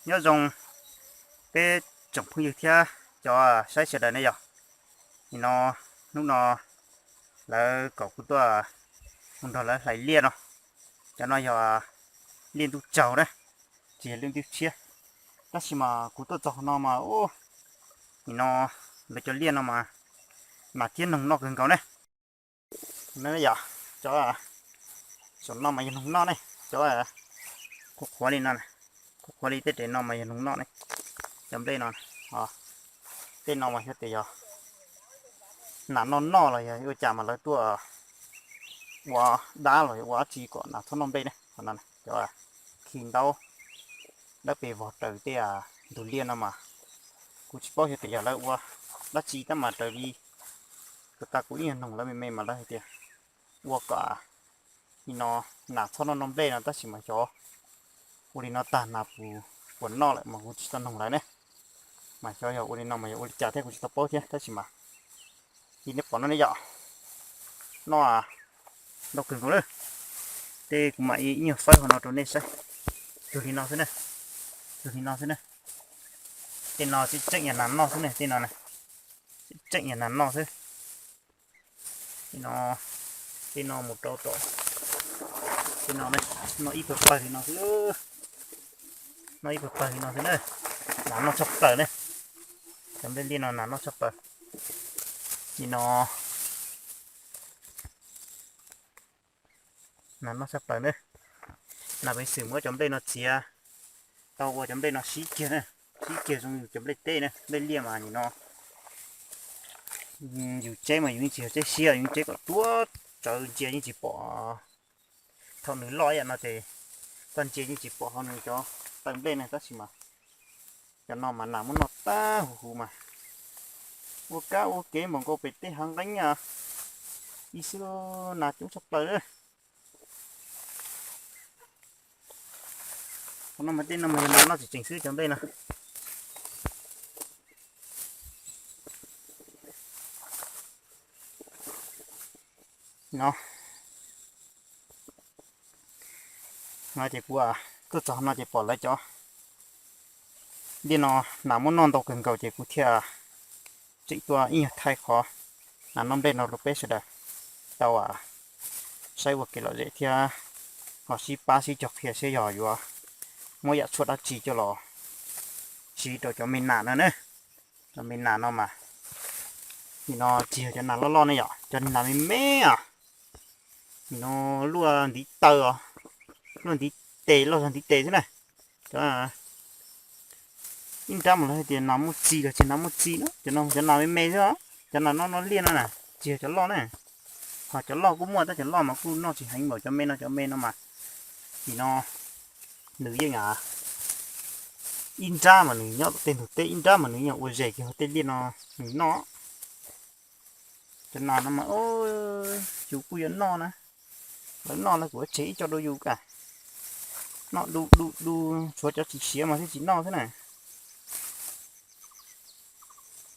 Nyob zoo peb tsoom phooj ywg thiab cov saib sawv daws ne yom. Nim no hnub no lawv kom kuv tuaj mus nrog lawv hlais liaj no. Cov no yog liaj ntuj tsaug na, tsis yog liaj ntuj tshiab. Tab sis mas kuv tuaj txog qhov no mas nim no lawv cov liaj no mas nas thiab noog noj kawg nkaus ne. Yog cov saum no mas yog noog noj ne, cov qhuav qhuav li no, qhuav qhuav li tej res no mas yog noog noj ne. Cov nplej no, tej no mas xyov tias yog nas noj noj los yog ua cas mas lawv tuaj ua dab los yog ua dab tsi kom nas txhob noj nplej ne. Qhov no cov khi ntaub dawb pes vog raws tej ntug liaj no mas kuv tsis paub xyov tias yog lawv ua dab tsi tab mas raws li kuv tas kuv ib nyuag noog lawv me me mas lawv hais tias ua kom nim no nas txhob noj noj nplej no tab sis mas xyov ua li no tag nas puas noj lawm mas kuv tsis tau noog lawv ne. Mas xyov yog ua li no mas yog ua li cas thiab kuv tsis tau paub thiab tab sis mas li nej pom no ne yom, noj ntau kawg nkaus lawm. Tej kuv mam ib nyuag fawb hauv no rau nej saib. Cuag li no xwb na, cuag li no xwb na. Tej no tseem tseem yog nas noj xwb na, tej no tseem tseem yog nas noj xwb. Tej no, tej no mus rau tom, tej no noj ib pawg pawg li no xwb, noj ib pawg pawg li no xwb na. Nas noj tshaj plaws ne, cov nplej liaj no nas noj tshaj plaws. Li no nas noj tshaj plaws ne. Nas peev xwm muab cov nplej no txiav tau ua cov nplej no sib kiag na, sib kiag zoo yus cov nplej teb na. Nplej liaj mas nim no yus tseb mas yus yeej tsis yog tseb siab, yus yeej tseb kom tuab tsawv ntsia yeej tsis pom. Thaum nws loj ib yam no ces koj ntsia yeej tsis pom hauv nws cov taw nplej ne tab sis mas cov no mas nas muab noj tag huv huv mas ua kab ua kev npaum nkaus pem tej hav nqeeb ib xwb, nas coob tshaj plaws. Qhov no mas tej no mas yog nas noj tseem tseem xwb cov nplej no. No, no ces kuv tuaj txog no ces pom lawv cov liaj no nas muab noj ntau kawg nkaus ces kuv thiaj tseem tuaj ib nyuag thaij qhov nas noj nplej no rau peb sawv daws tau saib ua kev lom zem thiab ho sib pab sib cog qhia seb yog yuav muab yam tshuaj dab tsi coj los siv rau cov me nas no na. Cov me nas no mas nim no tsis yog cov nas loj loj ne yom, cov nas me me os. Nim no luaj ntiv taw os, luaj ntiv tes loj zog ntiv tes xwb na. Cov ib nrab mas lawv hais tias nas muaj txi los tsis nas muaj txi na, cov no cov nas me me xwb os. Cov nas noj noj liaj no na, tsis yog cov loj na. Ho cov loj kuj muaj tab cov loj mas kuj noj tsis heev npaum cov me no, cov me no mas nim no nws yeej ib nrab mas nws nyob tom tej ntug teb, ib nrab mas nws yeej ua zes kiag hauv tej liaj no nws noj. Cov nas no mas yus kuj yuav noj na, lawv noj lawv kuj tseg ib co rau yus kam. Noj du du du, tshuav cov tsis siav mas thiaj tsis noj xwb na.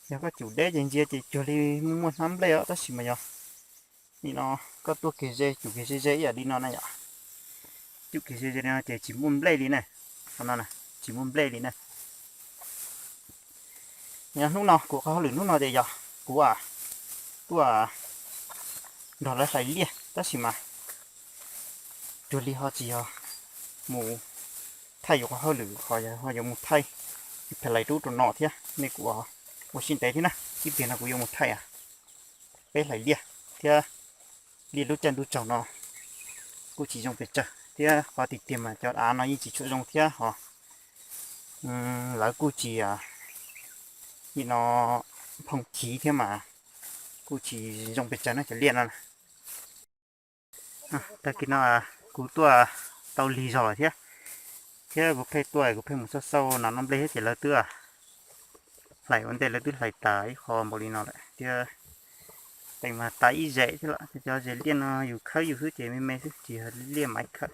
Yog koj cum deb ces ntsia ces cuag li muaj muaj hnab nplej os, tab sis mas yog nim no koj tuaj kiag ze, cum kiag ze ze ib yam li no na yom, cum kiag ze ze no ces tsis muaj nplej li ne. Qhov no tsis muaj nplej li ne. Hnub no kuv qhov hauj lwm hnub no ces yog kuv tuaj nrog lawv hlais liaj tab sis mas cuag li ho tsis yog mus thaij yus qhov hauj lwm, ho yog ho yuav mus thaij yus phev lais rub rau no thiab, nej kuj ua siab ntev thiab na. Ib pliag no kuv yuav mus thaij peb hlais liaj thiab. Liaj lub caij ntuj tsaug no kuj tsis zoo pes tsawg thiab, qhov tiag tiag mas cov av no yeej tsis tshua zoo thiab ho lawv kuj tsis, nim no phooj chiv thiab mas kuj tsis zoo pes tsawg na cov liaj no. Tag kis no kuv tuaj tau lig zog lawm thiab, thiab kuv pheej tuaj kuv pheej mus xauj xauj nas noj nplej thiab ces lawv twb hlais ua ntej, lawv twb hlais tas ib qho npaum li no lawm thiab. Teem mas tas ib zes thiab lawm, cov zes liaj no yus khawb yus xwb ces me me xwb tsis yog liaj maiv khawb.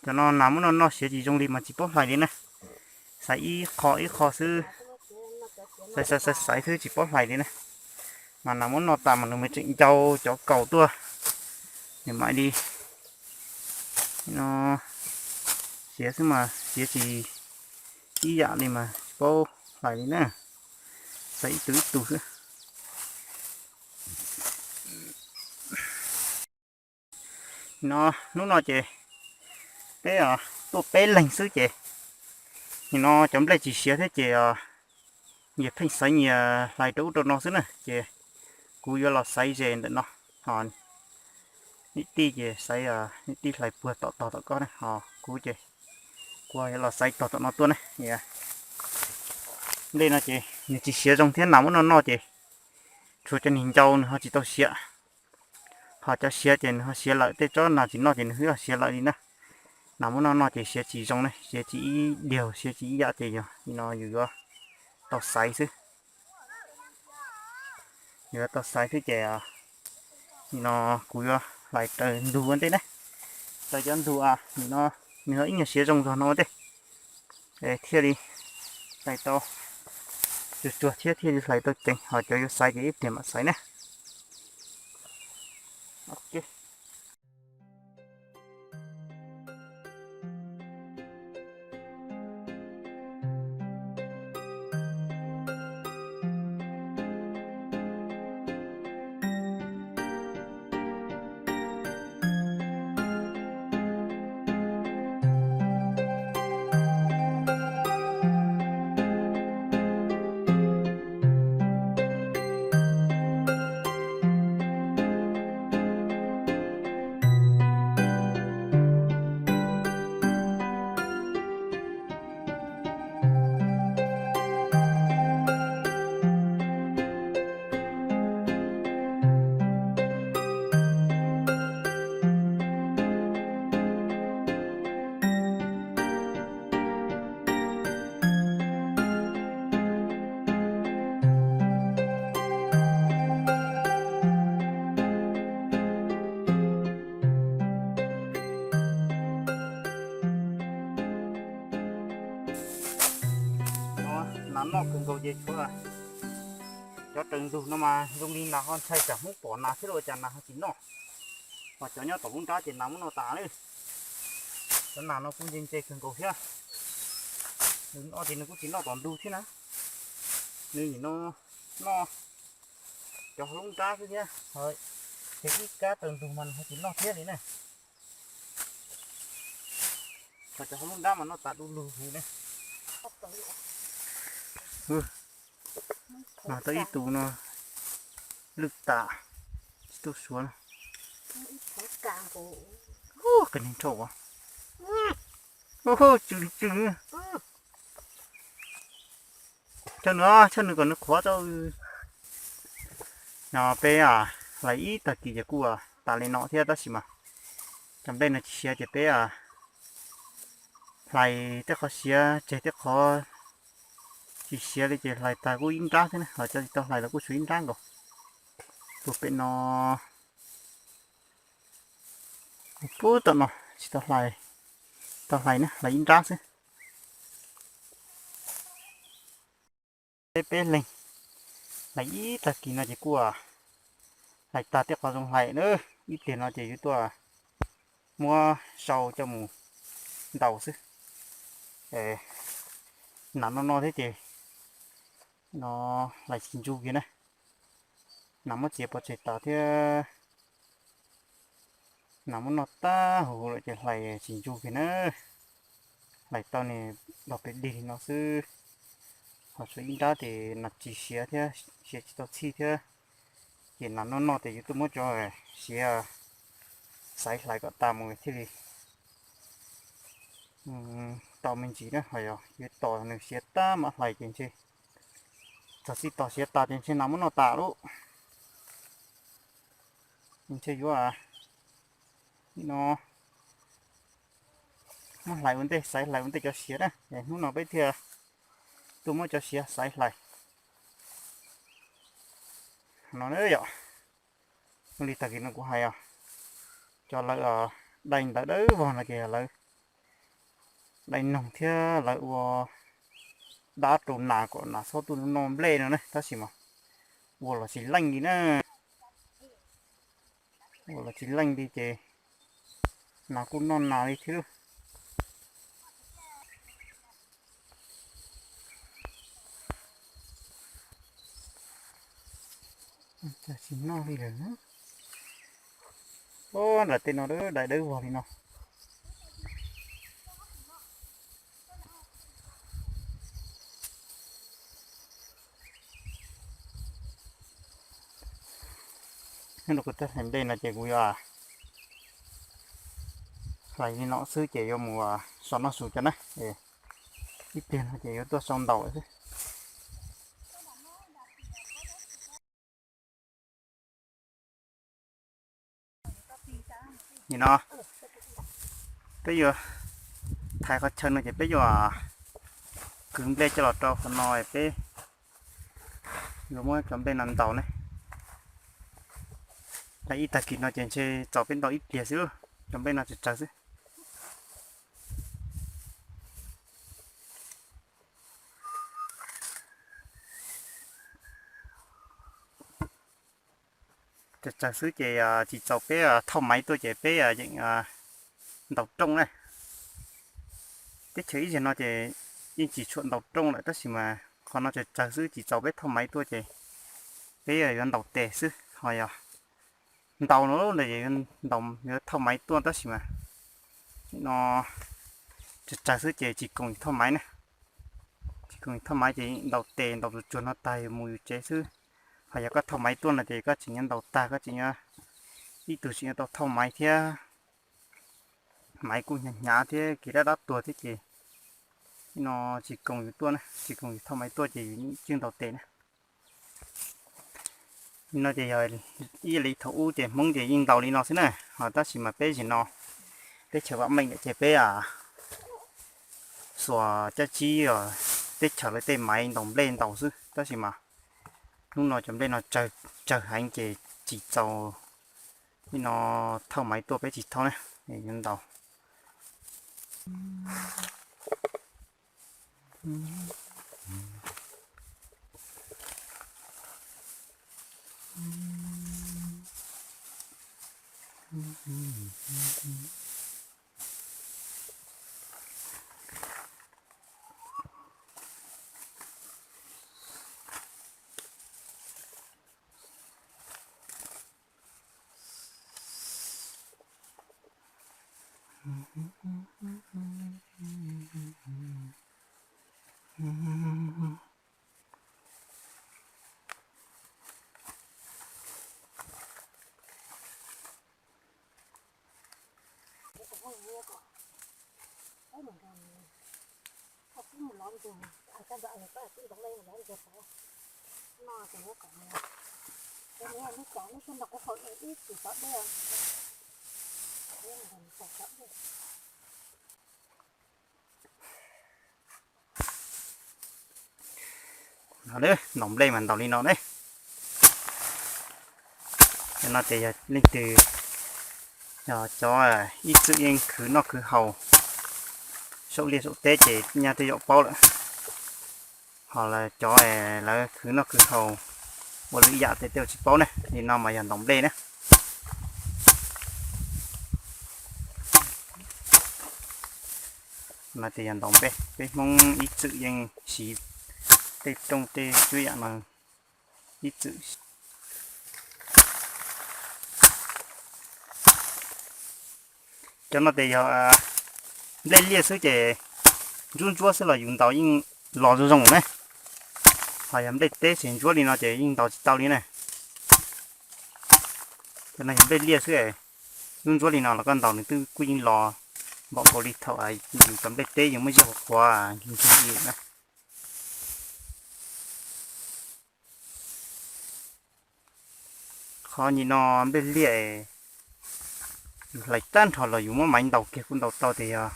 Cov no nas muab noj noj siav tsis zoo li mas tsis paub hlais li na. Xaiv ib qho ib qho xwb, xaiv xaiv xaiv xaiv xwb tsis paub hlais li na. Mas nas muab noj tas mas nws tseem ncau cov kaus tuaj, nws mam li no siav xwb mas siav tsis ib yam li mas tsis paub hais li na, xaiv ib tug ib tug xwb. No hnub no ces peb tuaj peb leeg xwb ces nim no cov nplej tsis siav thiab ces nyias pheej xaiv nyias hlais rau ub rau no xwb na ces kuv yuav los xaiv ze ntawm no, ho niam tij ces xaiv niam tij hlais puag tom tog tom koj ne, ho kuv ces kuv yuav los xaiv tog tom no tuaj ne. Nplej no ces nws tsis siav zoo thiab nas muab noj noj ces tshuav cov niag ncau nws ho tsis tau siav, ho cov siav ces nws ho siav lawm, tej tsob nas tsis noj ces nws ho siav lawm li na. Nas muab noj noj ces siav tsis zoo ne, siav tsis ib diaug siav tsis ib yam ces yog li no yus yuav tau xaiv xwb. Yuav tau xaiv xwb ces nim no kuv yuav hlais raws ntug ua ntej na, raws cov ntug nim no nws ho ib nyuag siav zoo zog no ua ntej thiaj li hlais tau tsuag tsuag thiab thiaj li hlais tau ceev, ho cov yuav xaiv ces ib pliag mam xaiv na. Nas noj kawg nkaus ces tshuav cov raws ntug no mas zoo li nas ho ntshai tsam Hmoob pom nas thiab los cas nas ho tsis noj. Ho cov nyob tom lub nrab ces nas muab noj tas lawm. Cov nas no kuj ntse ntse kawg nkaus thiab. Nws noj ces nws kuj tsis noj tom ntug thiab na. Nws nim no noj cov hauv lub nrab xwb thiab, ces ib kab raws ntug mas nws ho tsis noj thiab li na. Ho cov hauv lub nrab mas noj tas du lug huv ne. Mas tau ib tug no lwj tas, tsis tuaj suav no. Ub, qis neeg rhau as. Ub, tsw li tsw. Choj nws, choj nws kom nws qhuav tau. No peb hlais ib tag kis ces kuj tas li no thiab tab sis mas cov nplej no tsis siav ces peb hlais tej qhov siav tseg, tej qhov tsis siav li ces hlais tag kuj ib nrab thiab na, ho cov tsis tau hlais los kuj tshuav ib nrab nkaus. Puag pem no, puag tom no tsis tau hlais, tau hlais na, hlais ib nrab xwb. Peb peb leeg hlais ib tag kis no ces kuj hlais tag tej qhov zoo hlais na, ib pliag no ces yuav tuaj muab sau coj mus ntaus xwb. Nas no no thiab ces no hlais tsis ntsu kiag na, nas muab txiav pov tseg tas thiab. Nas muab noj tag huv huv lawm ces hlais tsis ntsu kiag na. Hlais tau niag dog pes dig li no xwb, ho tshuav ib nrab ces nas tsis siav thiab, siav tsis tau txhij thiab. Ces nas noj noj ces yuav tuaj muab cov siav xaiv hlais kom tas mus thiaj li tau me ntsis na, ho yog yuav tos nws siav tag mam hlais ces ntshe txog txij tos siav tas ces ntshe nas muab noj tas lawm. Ntshe yuav no muab hlais ua ntej, xaiv hlais ua ntej cov siav na, hnub no peb thiaj tuaj muab cov siav xaiv hlais no yom. Li tag kis no kuv hais os, cov lawv dai ntawv dawb vog no ces lawv dai noog thiab lawv ua dab rau nas kom nas txhob tuaj noj nplej no ne, tab sis mas Ua los tsis leej li na. Ua los tsis leej li ces nas kuj noj nas li thiab. Tsis noj li lawm. Nram tej no dais dawb vog li no. Nyob rau kuv tej hlais nplej no ces kuv yuav hlais li no xwb ces yuav mus so noj su cov na. Ib pliag no ces yuav tuaj sau ntaus lawm xwb. Nim no peb yuav thaiv qhov chaw no ces peb yuav kwv nplej coj los rau qhov no, peb yuav muab cov nplej no ntaus ne. Ib tag kis no ces ntshe txaus peb ntaus ib pliag xwb, cov nplej no tsawg tsawg xwb. Tsawg tsawg xwb ces tsis txaus peb thauj maiv tuaj ces peb yeem ntaus rooj na. Teb chaws ib zaug no ces yeej tsis tshua ntaus rooj lawm tab sis mas qhov no tsawg tsawg xwb tsis txaus peb thauj maiv tuaj ces peb yuav ntaus tes xwb ho yog ntaus no ntawd yuav thauj maiv tuaj tab sis mas no tsawg tsawg xwb ces tsis koom thauj maiv na. Tsis koom thauj maiv ces ntaus tes ntaus tsuag tsuag no tag yuav mus yus tsev xwb. Ho yog koj thauj maiv tuaj no ces koj tseem nyob ntaus tag koj tseem nyob, ib tug tseem yuav tau thauj maiv thiab. Maiv kuj hnyav hnyav thiab kev dab dab tuag thiab ces no tsis koom yus tuaj na, tsis koom yus thauj maiv tuaj ces yus yeej ntaus tes na. No ces yog ib yam li thaum ub ces Hmoob ces yeej ntaus li no xwb na, ho tab sis mas peb zaum no teb chaws vam meej lawm ces peb xuas caj tsib teb chaws lawv tej maiv ntaus nplej ntaus xwb tab sis mas hnub no cov nplej no tsawg heev ces tsis txaus li no thauj maiv tuaj peb tsis thauj na, ntaus. No, ntaus nplej mas ntaus li no ne. Cov no ces yog leej twg, yog cov ib txwm yeej khwv noj khwv haus saum liaj saum teb ces nyaj twb yuav paub lawm. Ho lawv cov lawv khwv noj khwv haus ua lwm yam tej tej tsis paub ne, li no mas yog ntaus nplej na. No ces yog ntaus nplej, peb Hmoob ib txwm yeej siv tej rooj tej tsuab yam no ib txwm. Cov no ces yog nplej liaj xwb ces ntsuab ntsuab xwb los yus ntaus yeej los zoo zoo ne. Ho yog nplej teb ces ntsuab li no ces yeej ntaus tsis tau li ne. Cov no yog nplej liaj xwb, ntsuab ntsuab li no los koj ntaus nws twb kuj yeej los npaum nkaus li thaum yus cov nplej teb yus muab ziab qhuav qhuav ncig ncig na. Qhov nim no nplej liaj, yus hlais tag nrho los yus muab maiv ntaus kiag kuj ntaus tau tias yog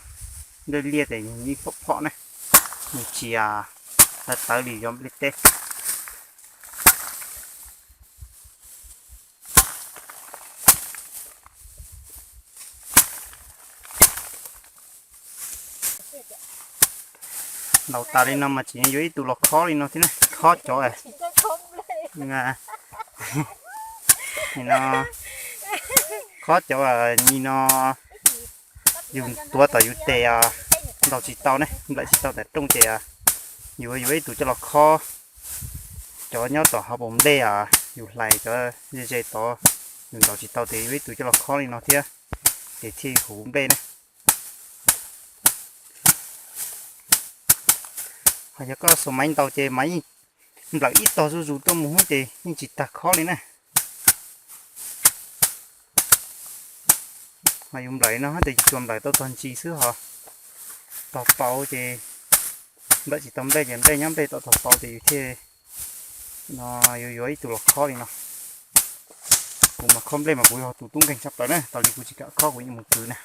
nplej liaj ces yeej phom phom ne, nws tsis tawv tawv li yog nplej teb. Ntaus tas li no mas tseem yuav ib tug los khob li no thiab ne, khob cov, khob nplej. Nim no khob cov ni no yus tuav tom yus tes ntaus tsis tau ne, nplawm tsis tau tom rooj ces yus yuav ib tug coj los khob. Cov nyob tom hauv paus nplej yus hlais cov ze ze tod, yus ntaus tsis tau ces yuav ib tug coj los khob li no thiab, ces thiaj huv nplej ne. Ho yog koj xuas maiv ntaus ces maiv yeej nplawm ib tog zuj zus tuaj mus hub ces yeej tsis tag khob li na. Ho yus nplawm no ces tsuas nplawm tau tog ntsis xwb, ho tog paus ces nplawm tsis tau nplej ces nplej nyob nplej tom tog paus ces yus thiaj no yuav yuav ib tug los khob li no. Kuv mas khob nplej mas kuv yog tus tub nkeeg tshaj plaws na, tas li kuv tsis kam khob kuv yeej mus kwv na.